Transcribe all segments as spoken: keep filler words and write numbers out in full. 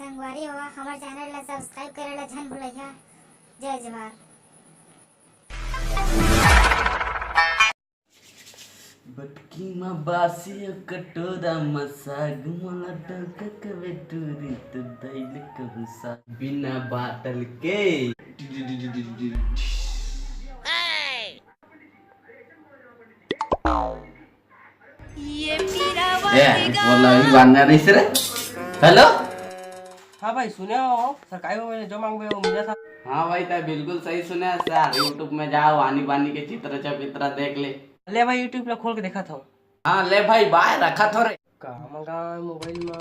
संगवारी हो, हमर चैनल ला सब्सक्राइब करे ला झन भुलैया। जय जोहार। बटकी म बासी अउ कटोरा म साग, मोला डोका कबे टूरी तो दई ले कहूँ साग। बिना बाटल के। ये मेरा ए, वाली बोला, अभी गाना। बांधना नहीं से रे। हेलो। हाँ भाई, सुने हो, सरकारी में मैंने जो मांगबे वो मिला था। हाँ भाई, तैं बिल्कुल सही सुने सर। YouTube में जाओ, आनी बानी के चित्र चपित्रा देख ले। ले भाई, YouTube ला खोल के देखा था। हाँ ले भाई, बाय रखा थो रे। का मंगा मोबाइल में?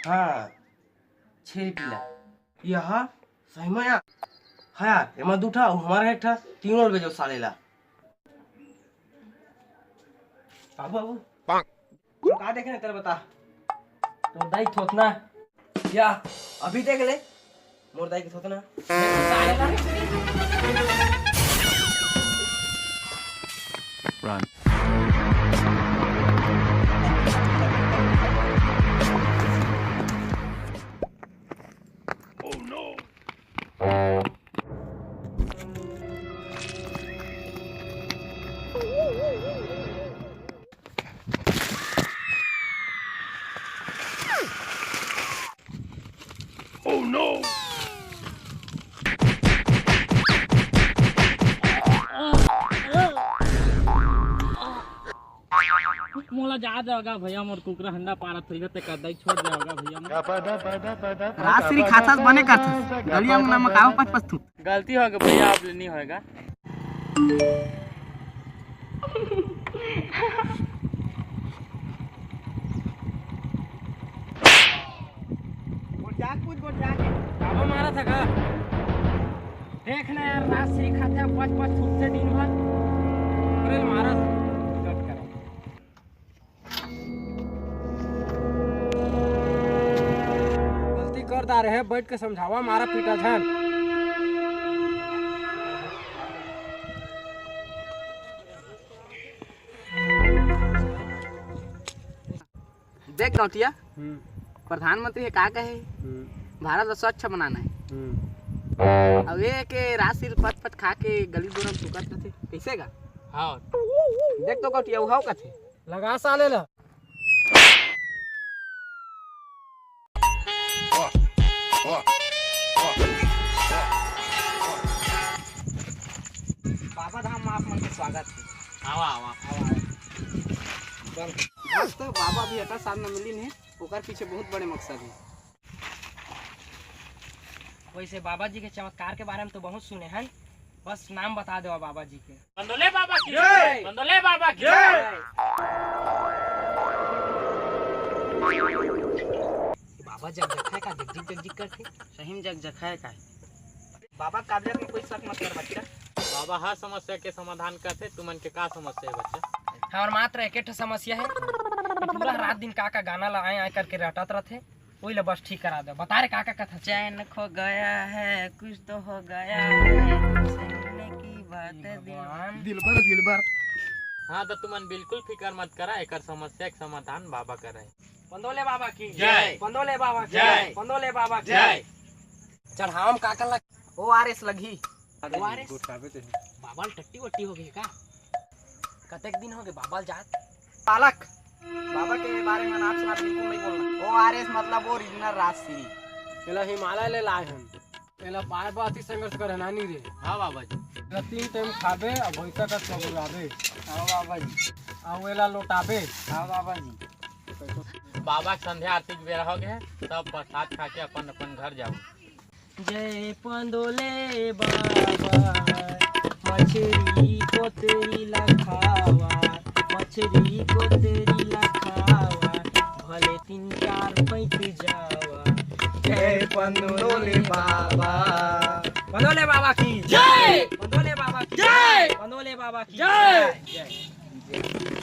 हाँ, छेरी पीला। यह सही में यार। हाँ यार, एमा दू ठा, अउ हमारा एक ठा, तीनों ले बेचो साले ला। बाबू, बाबू। पाक। तू का देखे ना, तेरा बता। तो दाई थोथना। या, अभी देख ले। मोर दाई के थोथना। Run. मोला जा देवगा भैया, मोर कुकरा हंडा पारत होइगा, ते कद्दा ही छोड़ देवगा भैया मोर। राजश्री खाथस बने करथस, गलिया मुंह ला मकावा पच पच थू। गलती होगे भैया, अब ले नहीं होएगा। गोटिया कूद, गोटिया के। बाबा मारा था का? देख ना यार, राजश्री खाथे, पच पच थूकथे दिन भर। अरे मारा था। गलती कर डारे हे, बैठ के समझावा, मारा पीटा झन। देख गौटिया, हम्म। प्रधानमंत्री हे का कहे? हम्म। भारत ला स्वच्छ बनाना हे। हम्म। अउ ये के राजश्री पत पत खा के गली दोरम थूकत रथे, कैसे गा? हाँ। देख तो गौटिया, उहाव कथे। लगा साले ला। बाबा धाम में आप मन के स्वागत हे। आवा, आवा। आवा, आवा। चल। आज तो बाबा भी अटा साल में मिलिन हे, ओकर पीछे बहुत बड़े मकसद हे। वैसे बाबा जी के चमत्कार के बारे में तो बहुत सुने हन, बस नाम बता देवा बाबा जी के। पंदोले बाबा की जय। पंदोले बाबा की जय। बाबा जग जखाए का जगजिग जगजिग करथे। सही में जग जखाए का। बाबा काबिलियत में कोई शक मत कर बच्चा। बाबा हर समस्या के समाधान करथे। तुमन के का समस्या हे बच्चा? हमार मात्र एक ठो समस्या हे, पूरा रात दिन का का गाना ला आए आए करके रटत रथे। ओही ला बस ठीक करा दे। बता रे, का का कथा? चैन खो गया है, कुछ तो हो गया है, तुमसे मिलने की बात है दिल। भगवान। दिलबर, दिलबर। हाँ, तो तुमन बिल्कुल फिकर मत करा, एकर समस्या के समाधान बाबा करे। पंदोले बाबा की जय। पंदोले बाबा की जय। पंदोले बाबा की जय। चढ़ावा म का का लग? ओआरएस लगही। ओआरएस? गोठाबे ते। बाबा ल टट्टी वट्टी हो गई का? कतेक दिन हो गए बाबा ल जात? बालक, बाबा के बारे में नाम सुना बिल्कुल नहीं बोलना। ओआरएस मतलब original राजश्री। एला हिमालय ले लाए हन। एला पाए बर अति संघर्ष करे नानी रे। हाँ बाबा जी। एला तीन टाइम खाबे, अब भैंसा का चबुराबे। हाँ बाबा जी। अउ एला लोटाबे। हाँ बाबा जी। बाबा के संध्या आरती के बेरा हो गए, सब प्रसाद खा के अपन अपन घर जाओ। जय पंदोले बाबा, मछरी कोतरी ला खावा, मछरी कोतरी ला खावा, भले तीन चार पैंत जावा। जय पंदोले बाबा। पंदोले बाबा की जय। पंदोले बाबा की जय। पंदोले बाबा की जय। जय।